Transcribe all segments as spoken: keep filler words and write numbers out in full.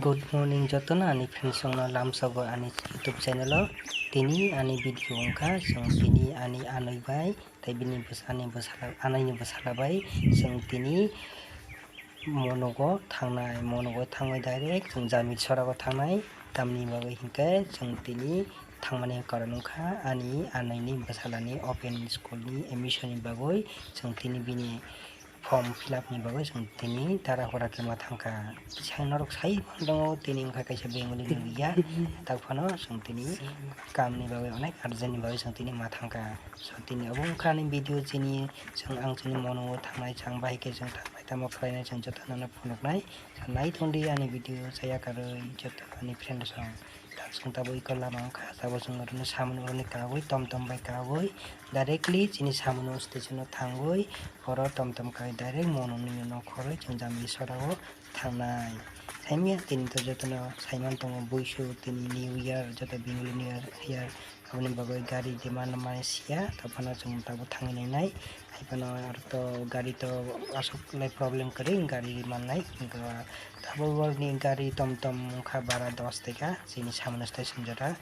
Good morning jotono ani friends rokno lamsogo ani YouTube channel o. Tini ani video wngkha chwng tini ani anoi bai tei bini bwsa-, ani bwsala, anoi ni bwsala bai chwng tini monogo thangnai, monogo thangwi direct chwng Jamitsora o thangnai. Tamni bagwi hinkhe chwng tini thangmani karon wngkha ani anoi ni bwsala ni open school ni admission ni bagwi chwng tini bini form fill up ni bagwi chwng tini tara hora khe ma thangkha. Sai norok sai phan tongo tini wngkha kaisa Bengali ni ya, tak phano chwng tini kam ni bagwi onek urgent ni bagwi chwng tini ma thangkha. So tini obo wngkha ani video chini, chwng ang chini mono thangnai chwng bahai khe chwng thangnai tamo khlainai chwng joto no phunuknai. So nai thung di ani video chaya karwi joto ani friend rok. Tak chwng tabuk iko lama wngkha, tabuk chwng oroni samung oroni kagwi tom tom bai kagwi directly chini samung station o thangwi oro tom tom kai direct mono ni nok khorwi chwng Jamitsora o thangnai. Saimya tini to jotono saiman tongo buisu tini New Year joto Bengali New Year, year aboni bagwi gari demand mani siya, tamo phano chwng tabuk thangwi nainai. Hai phano aro to gari to aswk lai problem kwrwi gari mannai. Tabuk borokni gari tom tom wngkha bara dos taka chini samung station jora.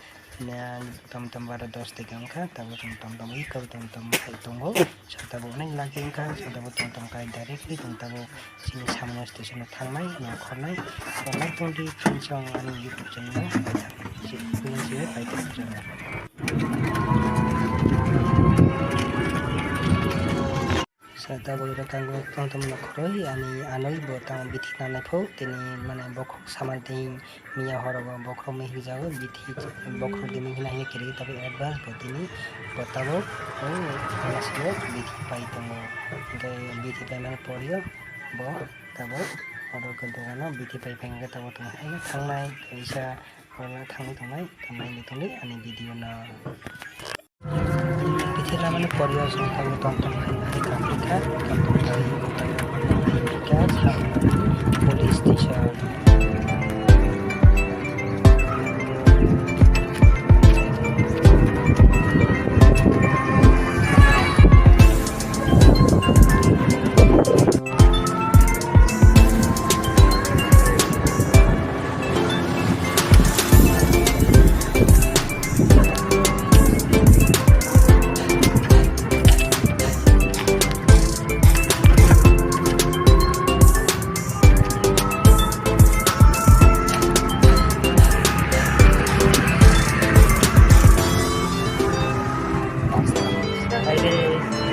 Tom tom bara dos taka wngkha, tabuk chwng tom tom wi kok tom tom hai tongo. Saka bo onek lagi wngkha, saka bo tom tom kai directly chwng tabuk chini samung station o thangnai, nongkhornai. Tongnai tongdi friends rok ani YouTube channel o paithak, si, si, paithak channel. Sa tabuk iro tango tong tong nongkhorwi ani anoi bo tamo bithi nanai pho tini mane bokhok saman tei miya horogo bokhok mihik jago bithi bokhok dimi hina hini kiri tabuk advance bo tini bo tabuk o bithi pai tongo hingke bithi pai mani poryo bo tabuk oro ke dogano bithi pai pai hingke tabuk tong hai thangnai kaisa oro thangwi tongnai thangnai tongdi ani video no. Bithi lamani poryo chwng tabuk tom tom hai hai kha kha tom tom hai police station.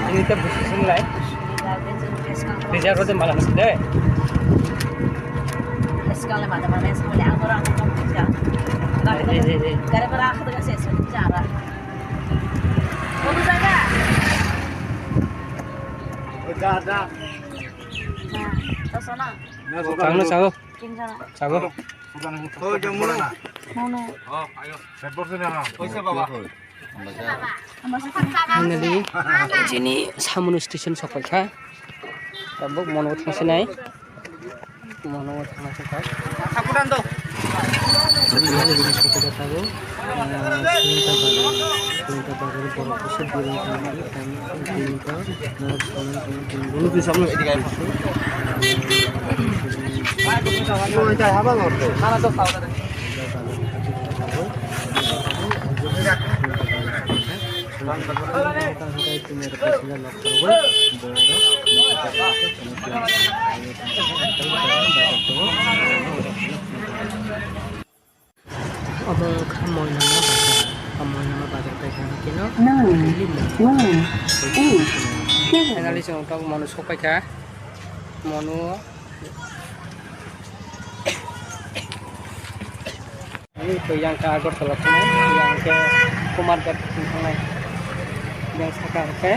Ini kita busy sini lah. Kerja kau tu malam sini deh. Sekarang mana mana sekolah aku orang aku kerja. Gara-gara aku dengan saya kerja. Bagus aja. Ada. Nah, terus sana. Kamu tahu? Kim sana. Tahu? Oh, yang mana? Mana? Oh, ayo. Saya bosan ya. Oh, siapa, Pak? Finally, chini Samunu station sokphaikha. Tabuk mono thangsinai. Mono thangsinai. Finally, chini sokphaikha tabuk. Ah, Sunita Bazar. Sunita Bazar borok kusu birung tangmani. Tangmani, tangmani, tangmani. Obo wngkha Moinama bazar. O Moinama bazar bai kha keno. Nine, one, eight, seven. Finally, chwng tabuk mono sokphaikha. Mono. Ani to yang khe Agartala thangnai, yang khe Kumarghat thangnai. Yang saka khe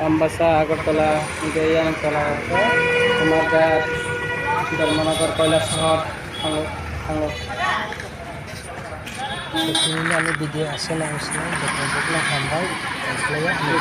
Ambasa, Agartala, hingke yang tola khe Kumarghat, Dharmanagar, Kailasahar. Thango, thango. Tini ani video aswk nang sini, joto joto hambai, thank you.